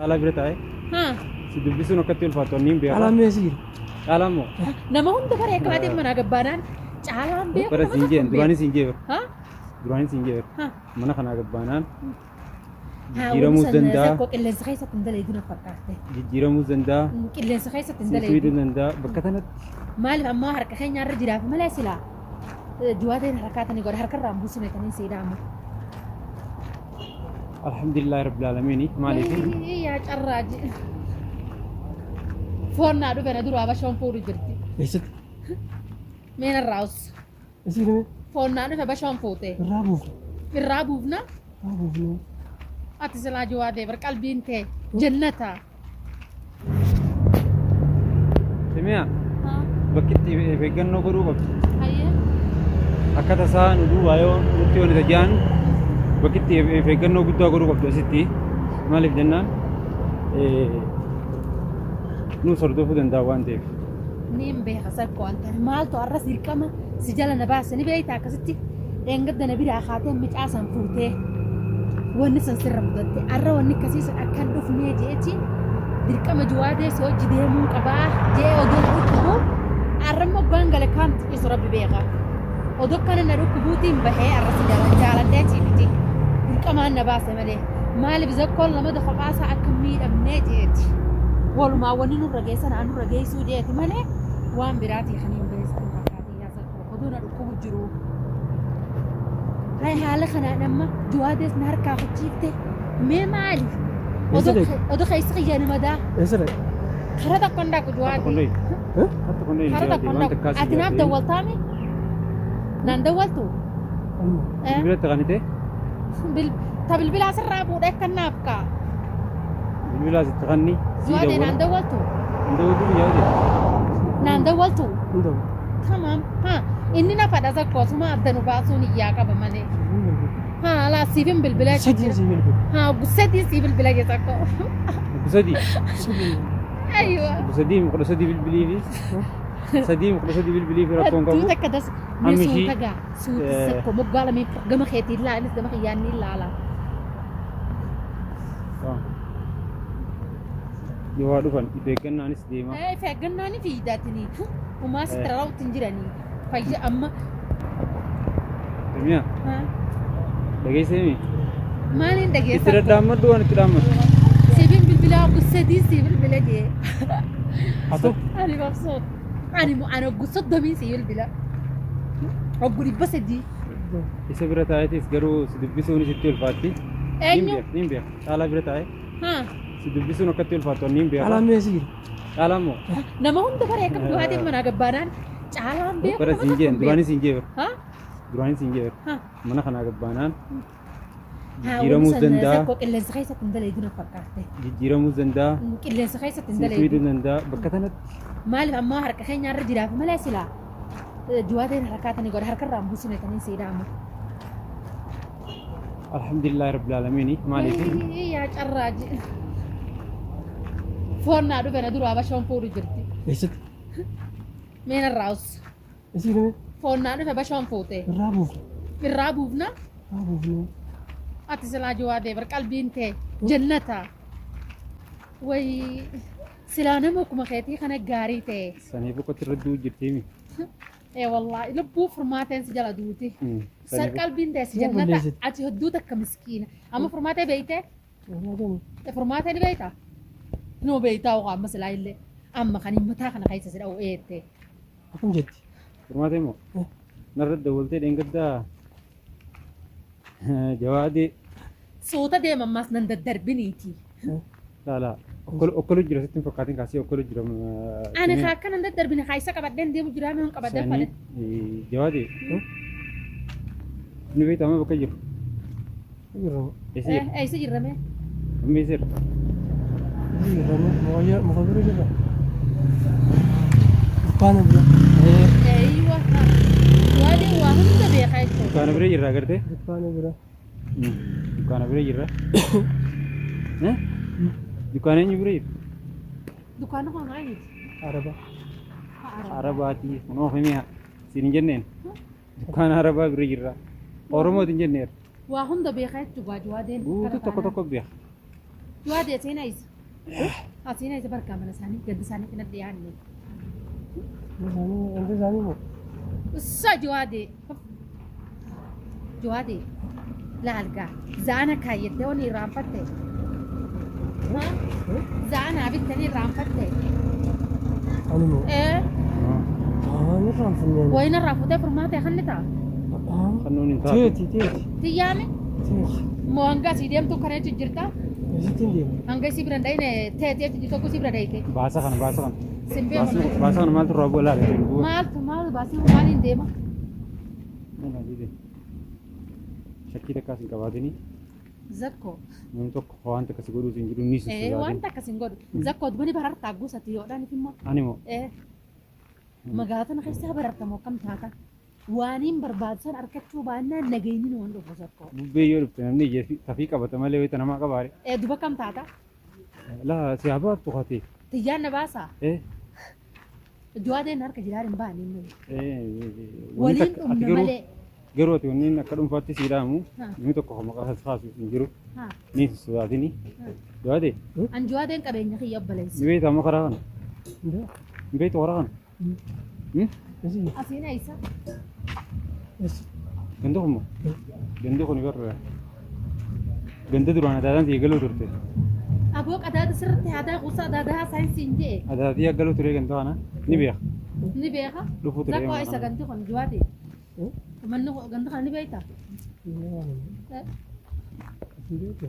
Caalaa bira taa'ee Haa. si dubbisuun akkatti ulfaatu anniin beeka. Caalaan mee eessa jira? Caalaan moo? Nama hunda bara akka baatee manaa gabbaanaan caalaan beeku Bara nama siin tokko jeen hin beeku. duraanis siin jee bara. Haa? Duraanis siin jee bara. Haa. Mana kanaa gabbaanaan Haa, jijjiiramuus wanni san danda'a. Sakkoo qilleensa keessatti hin dalayduu na fakkaatte. Jijjiiramuus danda'a. Qilleensa keessatti hin Siin miidhuu dalayduu. danda'a. Bakka tanatti Maaliif ammoo harka keenya irra jiraaf malee silaa juwaateen harkaatanii godha harkarraa hin buusine taniin siidha amma. Alhamdulillahi rabbil aalamiin maaliif Yaa carraa ji. Foon naa dhufe na duraa bashoon fuudhu jirti. Eessatti? Mee narraa us. Isii mee? Foon naa dhufe bashoon fuute. Irraa buufna. Irraa buufna. Irraa buufna. Ati silaa juwaatee bar qalbiin tee jannata. Simi'a bakki itti of eeggannoo godhuu qabdu. Hayyee. Akka tasaa nu duubaa yoo nutti yoo nita jaan bakki itti of eeggannoo guddaa godhuu qabdu asitti. Maaliif jennaan nuus hordofuu danda'a waan ta'eef. Niin beeka sakkoo antan maaltu arras dirqama si jala na baase ni beekta akkasitti dheengadda na biraa kaatee micaa san fuutee wanni san sirra mudatte arra wanni akkasii sun akkan dhufnee jeetiin dirqama juwaadee si hojii deemuu qabaa jee odoo na dhukkubu arra immoo gangale kaam xiqisu rabbi beeka odoo kana na dhukkubuutiin bahee arra si jala jaaladheetii miti dirqamaan na baase malee maaliif zakkoon lamada kophaasaa akka miidhamnee jeeti walumaa wanni nurra geessan haa nurra geessuu jeeti malee waan biraatii kan hin beeksisu fakkaatii yaa zakkoo odoo na dhukkubu jiru. Hay haala kanaan amma juwaadees na harkaa kuchiifte mee maali? Eessa dhaqe? Odoo keessa kiyya nama daa Eessa dhaqe? kara tokko hin dhaqu Hatta juwaadee. kun dhoyi. Hatta kun dhoyi Kara tokko hin waan dhaqu. takkaa si Ati naaf yaadde. dawwaltaami? Naan dawwaltu? Amma. Eh? Bilbila itti kanite Ta bilbilaa sirraa fuudhee akka naaf kaa. bilbilaas itti kanni sii Juwaadee naan dawwala. dawwaltu? Hin dawwaltu biyyaa hojii. Naan dawwaltu? Hin ta'u. Tamam. Ha inni na fadha zakkoosuma adda nu baasuun iyyaa qaba malee. Ha laa siifin bilbila Sadii sii bilbila. Ha sadii sii bilbila jee zakkoo. Obbo sadii. Sadii. Aywa. Obbo sadii 13 bilbilii fi sadii 13 bilbilii fi rakkoon Hedduu qabu. takka das mee Amma ishii suuta gaa suuta zakko moggaa lameen gama keetiin laa innis gama kiyyaan ni laala. Yoo waa dhufan if eeggannaanis deema. If eeggannaan fiidatini. Umaa sitti rarra'utti hin jiranii. Fayya amma. Samiyaa dhageessee mi? Maaliin Itti dhageessa? daddaammadhu waan itti dhaammadhu. Siifin bilbilaa obbo sadii sii bilbila jee. Haa ta'u. Ani mabsuut. Ani ani obbo 30 sii bilbila. Obbo 300. Isa bira taa'eetis garuu si dubbisuunis itti ulfaatti. Eenyu? Niin beeka. Caalaa bira taa'ee Haa. si dubbisuun akkatti ulfaattu niin beeka. Caalaan mee eessa jira? Caalaan moo? Nama hunda bara akkam du'aatiin manaa gabbaanaan caalaan beeku Bara nama siin tokko jeen hin duraanis beeku. siin jee bara. Haa? Duraanis siin jee bara. Haa. Mana kanaa gabbaanaan Haa, jijjiiramuus wanni san danda'a. sakkoo qilleensa keessatti hin dalayduu na fakkaatte. Jijjiiramuus danda'a. Qilleensa keessatti hin Siis miidhuu dalayduu. danda'a. Bakka tanatti Maaliif ammoo harka keenya irra jiraaf malee silaa juwaateen harkaatanii godha harkarraa hin buusine taniin siidha amma. Alhamdulillahi rabbil aalamiin maaliif Yaa carraa ji. Foon naa dhufe na duraa bashoon fuudhu jirti. Eessatti? Mee narraa us. Isii mee? Foon naa dhufe bashoon fuute. Irraa buufna. Irraa buufna. Irraa buufna. Ati silaa juwaadee bar qalbiin tee jannata. Wayii silaa nama akkuma keetii kana gaarii ta'e. Saniif boqotti irra du'u jirtiimi. Ee wallaahi lubbuu furmaateen si jala duuti. Sar Saniif qalbiin tee si Yoo jannata balleessite. ati hedduu takka miskiina. Amma furmaatee beeytee? Furmaateen. Furmaatee ni beeytaa? Nuu beeytaa hoo amma silaa illee. Amma kan mataa kana keessa si dha'u eette. Akkam jetti? Furmaatee moo narra dawwaltee dheengaddaa jawaadee Suuta deema ammaas nan daddarbiniiti. Laa okkolu jira sitti hin fakkaatin kaasee okkolu jira. Ani kaa akka nan daddarbine kaa isa qabadheen deemu jiraa mee hin qabadheen Sanii fadhe. jawaadee ni beektaa amma bakka jiru. Jirra. Eessa jira? Eessa jirra mee? Amma eessa jira? Jirra. Muka bira jirra. Dukkaana bira. Eeywa. Jawaadeen waa hunda beekaa jechuudha. Dukkaana bira jirra agartee? Dukkaana bira. Dukkaana bira jirra. Dukkaana eenyu bira jirra? Dukkaana koo maaliiti? Araba. Arabaatii kunoo himiya siin hin jenneen. Dukkaana arabaa bira jirra. Oromooti hin jenneera. Waa hunda beekaa jechuudha jawaadeen. Guutuu tokko tokko beeka. Jawaadee seenaa isa. Asiin isa barkaa mana isaanii ganda isaanii kana dhiyaanne. Isaanii ganda isaanii moo? Ussa Jawaadee. Jawaadee. Laal gaa. Zaana kaayyattee wani irraanfatte. Zaanaa bittanii irraanfatte. Ani moo? Ee. Ani irraanfanne. Wayina irraa fuutee furmaatee kan ni ta'a. Kannuun hin taatu. Teeti teeti Tiyyaame. teeti. Moo hanga asii deemtu kana jechuun jirta. Eessatti hin deemu? Hanga isii bira hin dhayine teeti jechuun jirta tokko isii bira dhayite. Baasa kana baasa kana. Sin beeku. Baasa kana maaltu irraa bu'a laala? Maaltu maal baasii maaliin deema? Shakkii takkaas hin qabaatini. Zakkoo. Namni tokko waan takka si godhuus hin jiru ni Ee waan sossobaatin. takka sin godhu. Zakkoo dubani barartaa guusati yoodhaan immoo. Ani moo Ee magaalaa tana keessaa barartamoo akkam taata? Waaniin barbaachisan argachuu baannaan nageenyi waan dhufu zakkoo. Bubbee yoo dhufte namni ija tafii qabata malee wayita namaa qabaare. Ee duba kam taata? Laa si haa baaftu katee. Tiyyaan na baasaa? Ee Jawaadeen harka jiraan hin baane inni. wanni Waliin takka ati dhumna garuu malee. garuu ati wanni akka dhuunfaatti sii dhaamu Ha. namni tokko kan maqaa isaas kaasu hin jiru Haa. ni sodaatini. Jawaadee An jawaadeen qabeenya kiyya obboleessa. ni beektaa amma karaa kana? Hin Ni beektu karaa kana? Hmm? Eessi? Asiin eessa? Eessi? Ganda kun moo? Gandi kun barra. Ganda duraan adaadaan ta'e galuu turte. Aboo qadaada sirriitti aadaa kuusaa adaadaa saayinsii hin jee. Adaadii galuu ture ganda kana ni beeka. Ni beeka. Dhufuu ture. Zakkoo isa ganti kun jawaadee. Manni ganda kana ni beektaa? Hin beeku.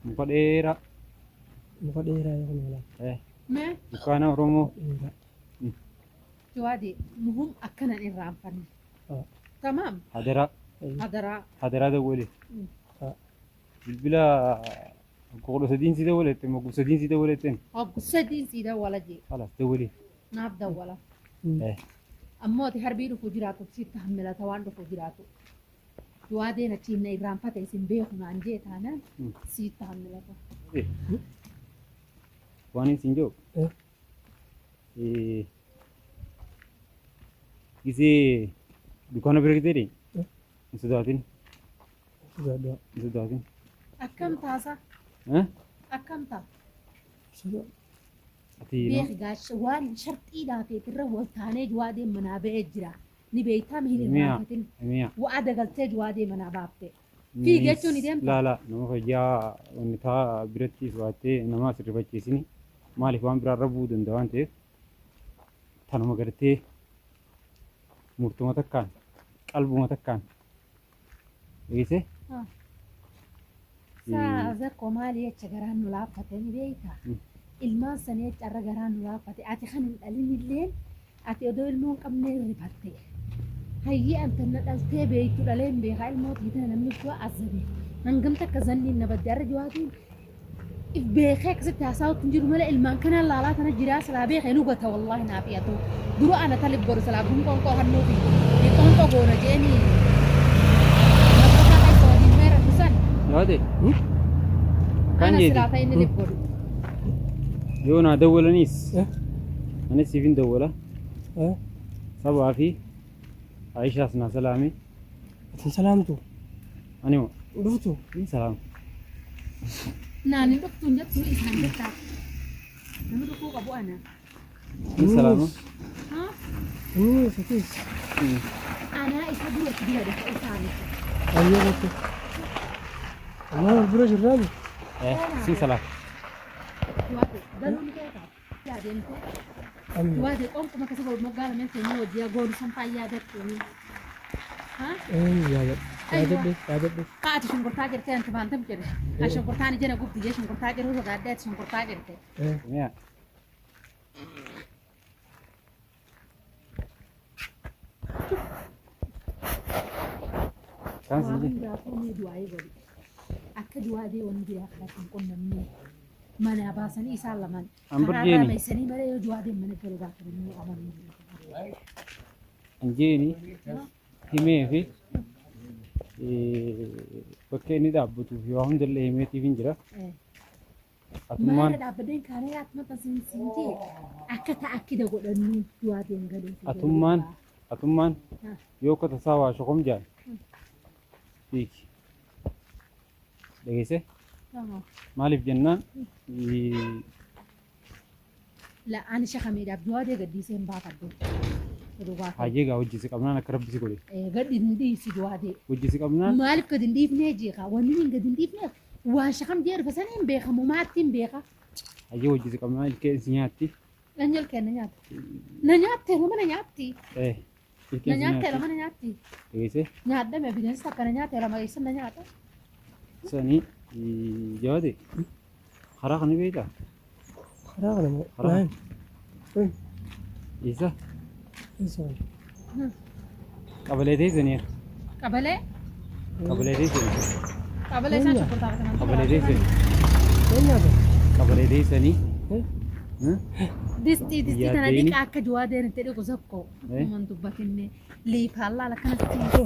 Muka dheeraa. Muka dheeraa yoo kun oolaa. Mee Dukkaana Oromoo. Dheeraa. jawaadee muhum akkanan irraanfanne. Tamaam. Hadaraa. Hadaraa. Hadaraa dawwale. Bilbila 13 si dawwalette moo 3 si dawwaletteen? Hoggu sadiin sii dawwala jee. Kalaas dawwale. Naaf dawwala. Ammoo ati harbii dhufu jiraatu sitti hammilata waan dhufu jiraatu. Jawaadeen achiin na irraanfate isin beeku naan jee taanaan sitti hammilata. Waan isin jiru. Gisee dukkaana bira gisee deemu. Hin sodaatin. Sodaadhaa. Hin sodaatin. Akkam taasa? Akkam ta'a? Sodaa. Ati Beeki gaasha waan sharxii dhaafeetirra wal taanee jawaadeen manaa ba'ee jira. Ni beektaa mihin irraanfatin. Mi'a. Wa'ada galtee jawaadee manaa baafte. Fiigi jechuun ni deemta. Laala nama fayyaa wanni taa biratti baattee nama as rifachiisini maaliif waan biraa irra bu'uu danda'a waan ta'eef tanuma gartee murtuma takkaan qalbuma takkaan dhageessee Saa zakkoo maali jecha garaan nu laaffate ni beektaa? Ilmaan sanii jecha irra garaan nu laaffate ati kan hin dhalin illeen ati odoo ilmoo hin qabne rifatte. Hayyee anta na dhaltee beektu dhalee hin beekaa ilmoo tiitana namni kuwa azabe. Hangam takka zanniin na badde arra jawaatiin if beekee akkasitti haasa'utti hin jiru malee ilmaan kanaan laalaa tana jiraa silaa beekee nu gata wallaahi naaf yaatu. Dura ana talib godhu silaa gunqoonqoo hannuufi qoonqoo goona jeeni. Madrasaa keessa waliin meera dhusan. Yaade kan Ana jeeti silaa ta'e inni lib godhu. yoo naa dawwalaniis anis siifin dawwala sabaa fi Aishaas naa salaami. Ati salaamtu? Ani moo Dhuftu? ni salaama. Naan hin dhuftu hin jettu isaan jettaa. Namni dhufuu qabu ana. Ni salaama. Haa? Inni isatis. Anaa isa dura itti bira dhufa isaanitti. Ayyee gotte. Amma bira jirraani? Si salaama. Waate galuu ni beekaa. Yaa deemtee. Amma. Waate qoonquma akkasii godhu moggaa lameen keenya hojii goonu san faayyaa agartuuni. Haa? Yaadadhe. Yaadadhe. Yaadadhe. Kaati shunkurtaa jirtee anti baantam jedhe. Kan shunkurtaan ijana gubdi jee shunkurtaa jiruu sodaadde ati shunkurtaa jirte. Mi'a. Kan Waa si jedhe. hundaafuu mee du'aayii godhi. Akka du'aa dee wanni biraa karaa hin qunnamne. Manaa baasanii isaan lamaan. An Karaa burjeeni. meessanii malee yoo du'aa deem mana galu gaafatanii amanuu. Anjeeni himee fi bakka inni dhaabbatuu fi waa hundallee himeetiif hin jira. Atummaan Maala dhaabbadeen kaameeraatti maxxansiin siin jee akka ta'a akkida godhannu du'aa deem galuu. atummaan atummaan yoo akka tasaa waa shokom jaan fiigi. Dhageessee? Tamam. Maaliif jennaan La ani shakamiidhaaf jawaadee gadhiisee hin baafadhu. Dhugaa. Hayyee gaa hojii si qabnaan akka rabbi si godhe. Gadi hin dhiisi jawaadee. Hojii si qabnaan Maaliif gadi hin dhiifnee jeeqa? Wanni hin gadi hin dhiifneef waan shakam jee dhufe sana hin beekamu maatti hin beeka. Hayyee hojii si qabnaan ilkeen si nyaatti. Nan ilkeen na nyaata. Na nyaatte lama na nyaatti. Eh Na ilkeen si nyaatte nyaatti. lama na nyaatti. Dhageessee Nyaadhame bineensi takka na nyaate lama eessa na nyaata. sanii jawaade karaa kana beektaa? Karaa kana moo? Karaa. Naan. Eessa? Eessa kana? Qabalee teessaniira. Qabalee Qabalee teessanii. qabalee isaan shukkurtaa bataman. Qabalee teessanii. Maal nyaata? Qabalee teessanii. Distii distii tana Yaaddeeni. dhiqa akka jawaadeen itti dhiqu tokko. Eh. Man dubbatinne liifaan laala kanatti.